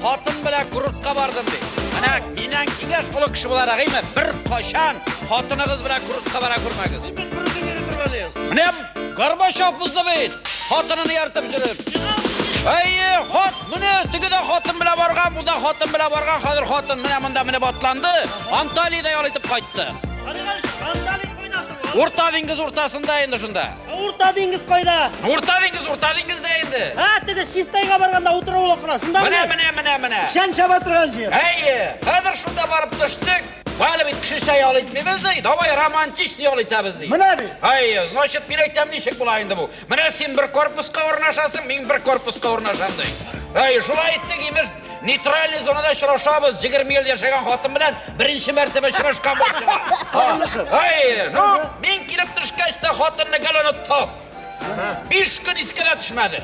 Хатын белән курортка бардым, ди. Менә миннән киңәш олы кеше буларак, әйме, беркайчан хатыныгыз белән курортка бара күрмәгез. Менә Горбачев бозды бит, хатынын ияртеп йөреп. Әйе, хат, менә теге дә хатын белән барган, бу да хатын белән барган, хәзер хатын менә монда менеп атланды, Анталиядә ял итеп кайтты. Урта диңгез уртасында инде шунда. Урта диңгез кайда? Урта диңгез, урта диңгездә инде. Һа, теге Чистайга барганда утыру ул кына. Шунда Менә, менә, менә, менә. Печән чаба торган җир. Әйе, хәзер шунда барып төштек. Әле бит кешечә ял итмибез ди, давай романтичный ял итәбез ди. Менә бит. Әйе, значит, мин әйтәм, ничек була инде бу? Менә син бер корпуска урнашасың, мин бер корпуска урнашам ди. Әйе, шулай иттек, имеш, нейтральный зонада очрашабыз, 20 ел яшәгән хатын белән беренче мәртәбә очрашкан булып чыга. Әйе, ну, мин килеп төшкәч тә хатынны гел оныттым. 5 көн искә дә төшмәде.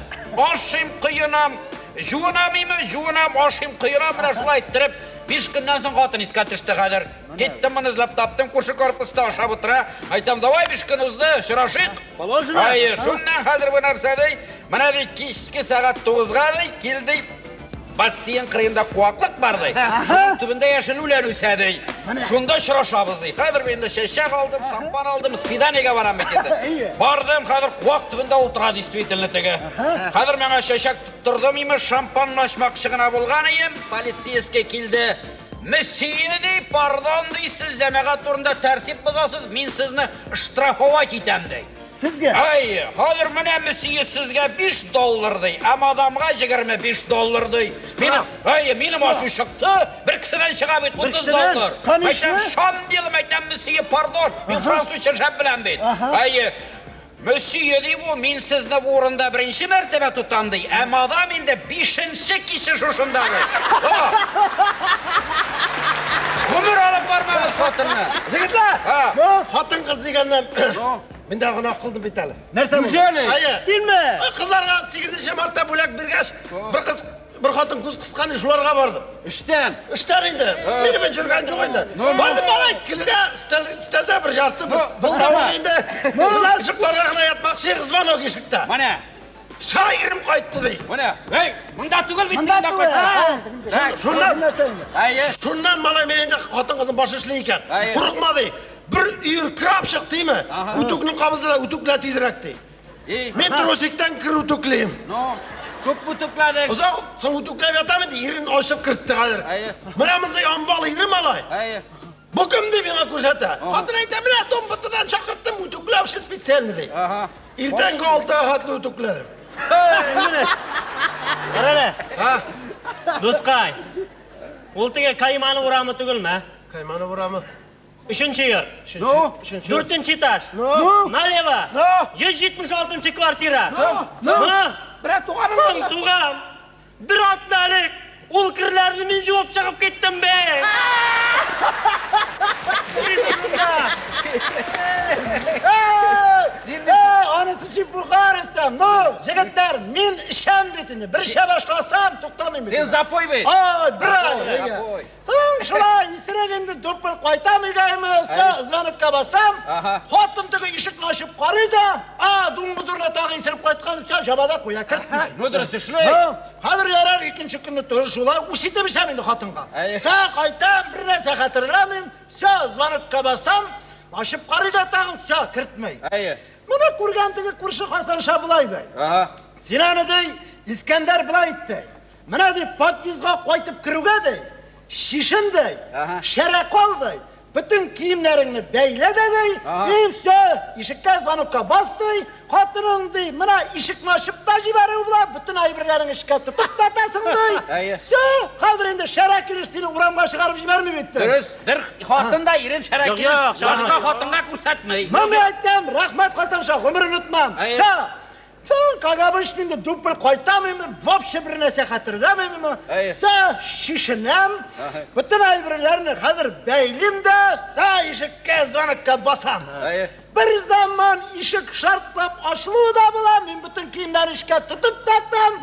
Ашыйм, коенам, жуынам име, жуынам, ашыйм, коенам, менә шулай иттереп, 5 көннән соң хатын искә төште хәзер. Киттем моны эзләп таптым, күрше корпуста ашап утыра. Әйтәм, давай 5 көн узды, очрашыйк. Положено. Әйе, шуннан хәзер бу нәрсә ди? Менә ди кичке сәгать 9-га ди, кил ди. Бассейн кырыенда куаклык бар ди. Шуның төбендә яшел үлән үсә ди. Шунда очрашабыз ди. Хәзер мин инде чәчәк алдым, шампан алдым, свиданиегә барам бит инде. Бардым, хәзер куак төбендә утыра действительно теге. Хәзер миңа чәчәк тоттырдым, имеш, шампанны ачмакчы гына булган ием, полицейский килде. Мессие ди, пардон ди, сез җәмәгать турында тәртип бозасыз, мин сезне штрафовать итәм ди. Сезгә? Әй, хәзер менә мессие сезгә 5 доллар ди, ә мадамга 25 доллар ди. Минем, әй, минем ачу чыкты, бер кесәдән чыга бит 30 доллар. Конечно. Әйтәм, шам делом, әйтәм, мессие, пардон, мин французча шәп беләм бит. Әй, Мөсие, ди бу, мин сезне бу урында беренче мәртәбә тотам, ди, ә мадам инде бишенче киче шушында, ди. Гомер алып бармагыз хатынны. Җегетләр, Һа. хатын-кыз дигәннән, мин дә гөнаһ кылдым бит әле. Нәрсә бу? Неужели? Әйе. Синме? Кызларга 8 мартта бүләк биргәч, бер кыз, бер хатын күз кыскан, шуларга бардым. Эштән. Эштән инде. Минем белән йөргән юк инде. Бардым малай, килгә өстәл, өстәлдә бер жарты бер булдымы? тавык инде. Менә йокларга гына ятмакчы, звонок ишектә. Менә. Шаирым кайтты ди. Менә. Эй, монда түгел бит, Монда монда түгел. кайт. Һа, Шуннан, нәрсә инде? Әйе. шуннан малай мин инде хатын кызның башы эшли икән. Әйе. Курыкма ди. Бер өер краб чык дими. Үтүкне кабызды да үтүклә тизрәк ди. И, Мин трусиктан кер үтүклим. Ну, күп үтүкләдең. Озак соң үтүкләп ятам инде, ирен ачып кертте хәзер. Әйе. Менә мондый амбал ире малай. Әйе. Бу кем ди миңа күрсәтә. Хатын әйтә, менә Томбытыдан чакырттым, үтүкләүче специально ди. Ага. Иртәнге 6-га хәтле үтүкләдем. Менә. Кара әле. Һа? Дускай. Ул теге Кайманов урамы түгелме? Кайманов урамы. Өченче йорт. Ну, Өченче. Дүртенче этаж. Ну? Налево. Ну? 176 квартира. Ну? Ну? Берәр туганым Соң бар. туган. Бер атна элек ул керләрне мин жуып чыгып киттем бе. Анысы чепуха, Рөстәм. Ну, җегетләр, мин эчәм бит инде. Бер эчә башласам, туктамыйм бит. Син запой бит. Ай, бер ай. Запой. Соң шулай исерек инде дупыр кайтам өйгә, все, звонокка басам. Ага. Хатын теге ишекне ачып карый да, а, дуңгыз урына тагы исереп кайткан, все, жаба да куя, кертми. Ну, дөрес эшли. Һа, хәзер ярар, икенче көнне тоже шулай үч итеп эчәм инде хатынга. Әйе. Все, кайтам, бер нәрсә хәтерләмим, все, звонокка басам, ачып карый да тагын, все, кертми. Әйе. Моны күргән теге күрше Хәсәнша болай ди. Ага. Син аны ди, Искәндәр болай итте. Менә ди, подъездга кайтып керүгә ди, чишен ди, Ага. шәрә кал ди, бөтен киемнәреңне бәйлә дә ди, Ага. и все, ишеккә звонокка бас ди, хатының ди, менә ишекне ачып та җибәрү була, бөтен әйберләреңне эшкә тотып та атасың ди. Әйе. Все, хәзер инде шәрә килеш сине урамга чыгарып җибәрми бит ди. Дөрес, бер хатын да ирен шәрә Юк, килеш юк, башка хатынга күрсәтми. Мин әйтәм, рәхмәт Хәсәнша, гомер онытмам. Әйе. Все. Соң, как обычно, инде дупыр кайтам инде, вообще бер нәрсә хәтерләмим инде. Әйе. Сә, шешенәм, бөтен әйберләрне хәзер бәйлим дә, сә ишеккә звонокка басам. Әйе. Бер заман ишек шартлап ачылуы да була, мин бөтен киемнәрне эшкә тотып та атам.